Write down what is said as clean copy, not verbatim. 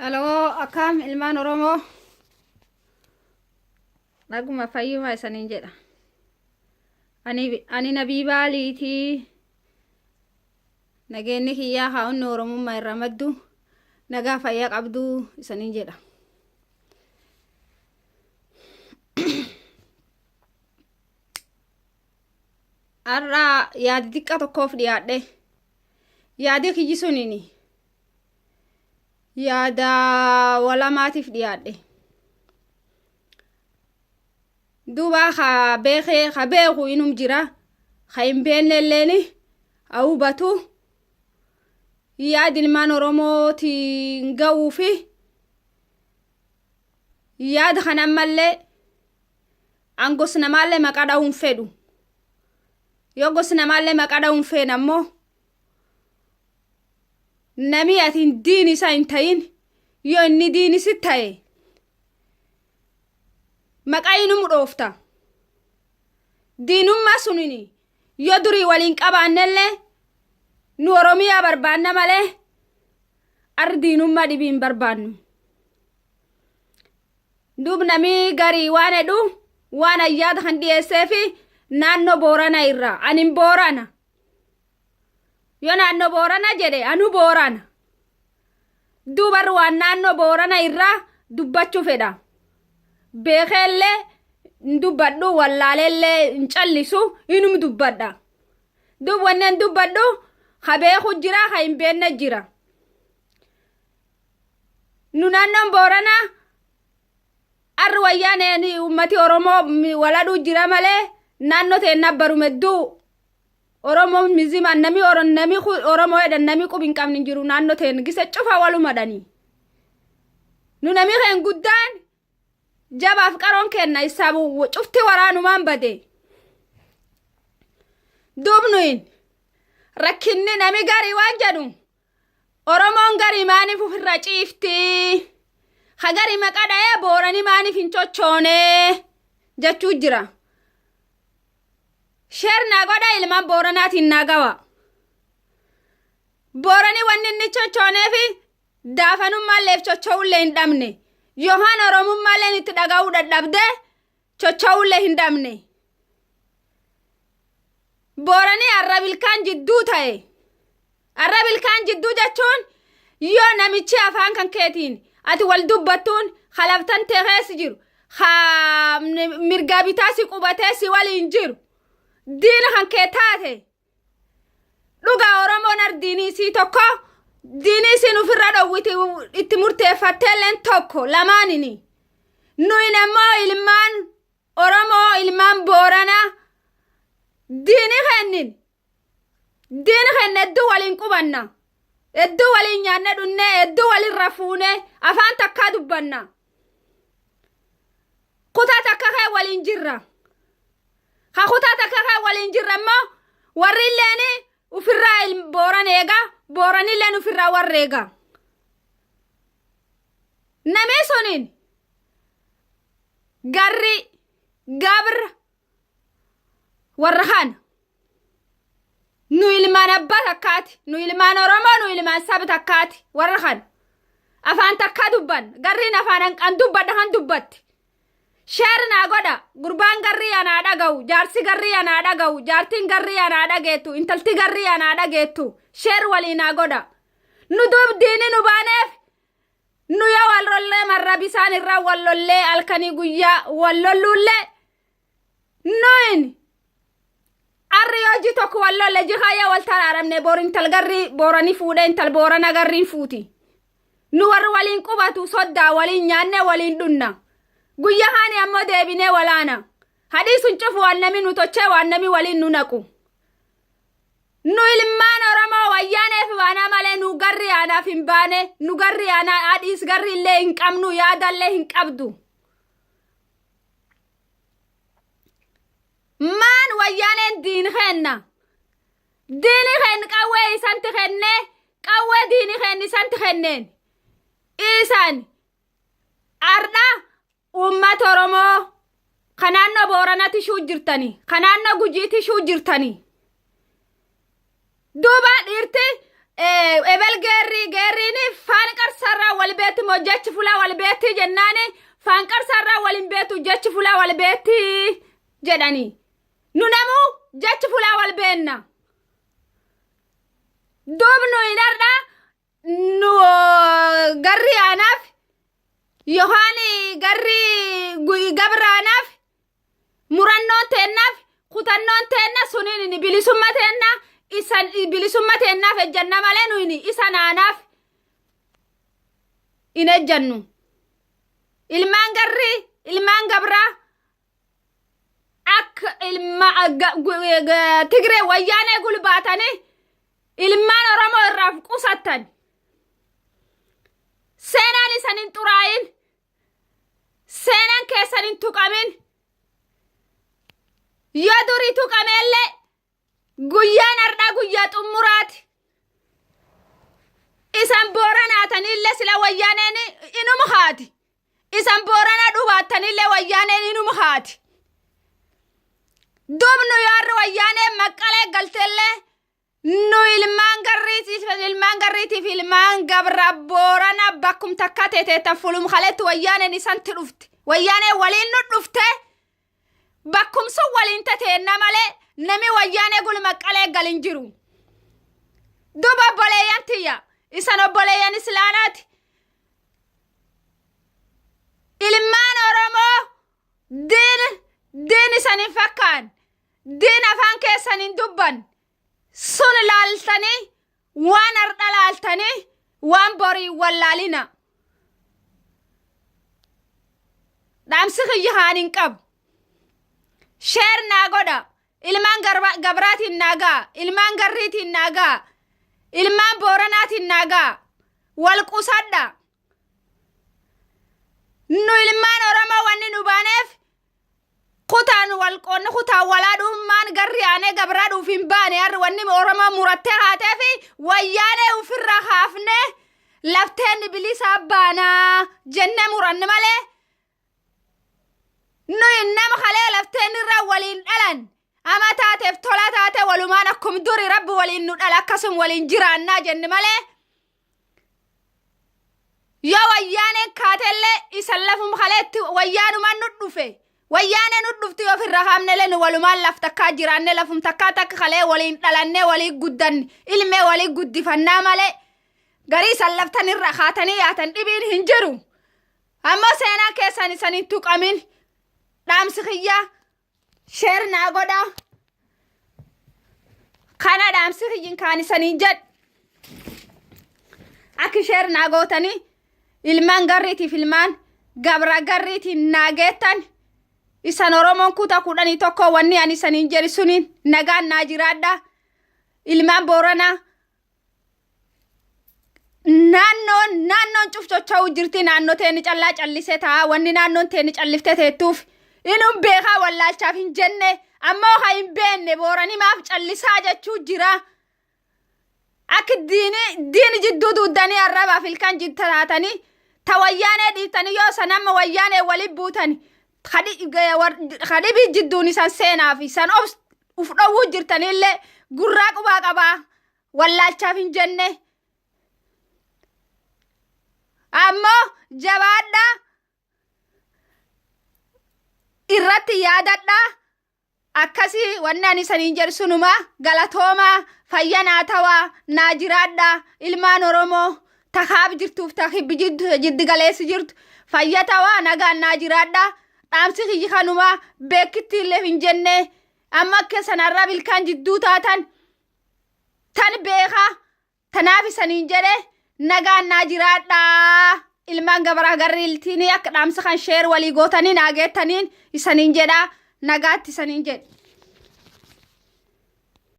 Aloo akkaam ilmaan Oromoo naguma fayyuma isaniin jedha. Ani nabii baaliitii nageenni kiyyaa haa onni Oromummaa irraa maddu nagaa fayyaa qabduu isaniin jedha. Har'a yaada xiqqaa tokkoof dhiyaadhe. Yaadi kiyyi sunini yaada walamaatiif dhiyaadhe. Duuba ka beekee ka beeku inum jira ka hin beennelleen haa hubatu yaadi ilmaan Oromootiin ga'uu fi yaada kana ammallee an gos namaallee maqaa dha'uu hin fedhu. Yoo gos namaallee maqaa dha'uu hin feene ammoo namii ati diin isaa hin ta'in yoo inni diin si ta'e maqaa inumu dhoofta. Diinummaa sunini yoo durii waliin qabaannellee nu Oromiyaa barbaanna malee arri diinummaa dhibii hin barbaannu. Duub namii garii waan hedhu waan ayyaada kan dhiyeesseefi naannoo Boorana irraa anin Boorana. Yoo naannoo Boorana jedhe anu Boorana. Duubarri waan naannoo Boorana irraa dubbachuu fedha. Beekeellee hin dubbadhu wallaaleellee hin callisu inum dubbadha. Duub wanneen dubbadhu ka beeku jira ka hin beekne jira. Nu naannoon Booranaa arri wayyaaneen uummati Oromoo waladhuu jira malee naannoo teennaa barumedduu Oromoo mizima nami nami Oromoo jedhan nami qub hin qabne hin jiru naannoo teen gisa cufa waluma dhani. Nu nami keen guddaan jabaaf qaroon kenna isaabu cufti waraanumaan bade. Duubnuyin rakkinni nami garii waan jedhu Oromoon garii maaniif ofirra ciifti? Ha garii maqaa dha'ee booranii maaniif hin chochoone? Jechuu jira. Sheer naa godha ilmaan booranaatiin naa gawa. Booranii wanni inni chochooneefi daafanummaalleef chocho'ullee hin dhabne. Yookaan Oromummaalleen itti dhaga'uu dadhabde chocho'ullee hin dhabne. Booranii arrab ilkaan jidduu ta'e. Arrab ilkaan jidduu jechuun yoo namichi afaan kan keetiin ati wal dubbattuun halaftan tee keessa jiru ha mirgaa bitaa si qubatee si waliin jiru diina kan kee taate dhugaa Oromoon ardiinii isii tokko diinii isiin ofirra dhowwiti itti murteeffatteelleen tokko lamaanini nuyin ammoo ilmaan Oromoo ilmaan Booranaa diini kennin diini kenna hedduu waliin qubanna hedduu waliin nyaanne dhunnee hedduu waliin rafuune afaan takkaa dubbanna kutaa takka kee waliin jirra ka kutaa takka kee waliin jirra immoo warri illeen ufirraa booran eega booranilleen ufirraa warra eega namii suniin Garri gabra warra kana. Nu ilmaan abbaa takkaati. Nu ilmaan Oromoo nu ilmaan saba takkaati warra kana. Afaan takkaa dubban. Garriin afaan hanqan dubbadha kan dubbatti. Sheer naa godha. Gurbaan garrii anaa dhaga'u. Jaarsi garrii anaa dhaga'u. Jaartiin garrii anaa dhageettu. Intalti garrii anaa dhageettu. Sheer walii naa godha. Nu duub diini nu baaneef Nu yoo wal rollee marra bisaan irraa wal lollee halkanii guyyaa wal lolluullee nuyin arri yoo ji tokko wal lolle ji kaayya wal taraaramne bor intal garrii booranii fuudhee intal boorana garriin fuuti. Nu warri waliin qubatu soddaa waliin nyaanne waliin dhunna. Guyya kaani ammoo deebinee walaana. Hadhii sun cufu waan nami nu tochee waan nami waliin nu naqu. Nu ilmaan Oromoo wayyaaneef baanaa malee nu garri aanaaf hin baane nu garri aanaa adhiis garri illee hin qabnu yaadallee hin qabdu. Maan wayyaaneen diin keenna. Diini keen qawwee isanti kennee qawwee diini keen isanti kenneen. Isaan ardha Uummata Oromoo ka naannoo Boorana tishuu jirtani, ka naannoo Gujii tishuu jirtani. Duuba dhiirti ebel geerrii geerriin faan qarsarraa wal beetti moo jechi fulaa wal beettii jennaani faanqarsaarraa wal hin beettu jechi fulaa wal beettii jedhanii. Nu namuu jechi fulaa wal beenna. Duub nu hin har'a nu garri aanaaf yookaan garri gabraanaaf murannoon teennaaf kutannoon teenna suniin bilisumma teenna isan bilisumma teennaaf ejjanna malee nuyi isa naanaaf hin ejjannu. Ilmaan garri ilmaan gabraa akka ilma Tigree wayyaanee gulbaatanii ilmaan Oromoo irraaf qusattan. Seenaan isan hin xuraa'in. Seenaan keessan hin tuqamin. Yoo durii tuqameellee guyyaan har'aa guyyaa xummuraati. Isan booranaatanillee sila wayyaaneen inuma haati. Isan booranaa dhubaattanillee wayyaaneen inuma haati. Dubnu yaarri wayyaaneen maqqalee galteellee nu ilmaan garriitiif ilmaan garriitiif ilmaan gabra boorana bakkum takka teeteettan fulum kaletti wayyaaneen isanti dhufte. Wayyaaneen waliin nu dhufte bakkum sun waliin tateenna malee nami wayyaanee gulu maqqalee galin jiru. Duba obboleeyyan tiyya isan obboleeyyan islaanaati. Ilmaan Oromoo diin diin isan hin fakkaan diin afaan keessan hin dubban sun laaltanii waan hardha laaltanii waan borii wallaalina. Dhaamsi kiyya haan hin qabu. Share naa godha. Ilmaan gabraatiin naa ga'a. Ilmaan garriitiin naa ga'a. Ilmaan booranaatiin naa ga'a. Wal qusadha. Nu ilmaan Oromoo wanni nu baaneef kutaan wal qoonni kutaan walaadhummaan garri aanee gabraa dhuuf hin baane harri wanni Oromoo murattee haatee fi wayyaanee ofirraa haafnee lafteen bilisaa baanaa jennee muranne malee nuyi nama kalee lafteen irraa waliin dhalan ama taateef tola taate walumaan akkum duri rabbi waliin nu dhala akkasum waliin jiraannaa jenne malee yoo wayyaaneen kaatellee isan lafum kaleetti wayyaanumaan nu dhufe wayyaanee nu dhufti yoo ofirra haamnellee nu walumaan laf takkaa jiraanne lafum takkaa takka kalee waliin dhalannee walii guddanne ilmee walii guddifannaa malee garii isan laftan irra kaatanii yaatan dhibiin hin jiru. Ammoo seenaa keessan isan hin tuqamin. Dhaamsi kiyya share naa godha. Kana dhaamsi kiyyin kaan isaniin jedhu. Akki share naa gootanii ilmaan garriitiif ilmaan gabra garriitiin naa geettan. Isan Oromoon kutaa 11 wanni ani isaniin jedhu suniin nagaan naa jiraadha. Ilmaan Booranaa naannoon naannoon cuf socho'uu jirti naannoo teeni callaa callisee ta'a wanni naannoon teeni calliftee teettuuf inum beekaa wallaalchaaf hin jenne ammoo ha hin beenne booranii maaf callisaa jechuu jira. Akka diini diini jidduu duuddanii arrabaaf ilkaan taatanii ta wayyaanee dhiiftanii yoo san amma wayyaanee waliin buutani kadhibii jidduun isan seenaaf isan uf dhowwuu jirtanillee gurraa qubaa qabaa. Wallaalchaaf hin jenne. Ammoo jabaadhaa irratti yaadadhaa akkasii wanni ani isaniin jedhu sunuma galatoomaa fayya naa tawaa naa jiraadhaa ilmaan Oromoo takaab jirtuuf takibbi jirtu jiddi galeessi jirtu fayya tawaa nagaan naa jiraadhaa dhaamsi kiyyi kanumaa beekitti illee hin jenne amma akka sanarraa bilkaan jidduu taatan tan beekaa tanaaf isaniin jedhe nagaan naa jiraadhaa ilmaan gabaraa garriiltiin akka dhaamsa kan share walii gootanii naa geettaniin isaniin jedhaa nagaatti isaniin jedhe.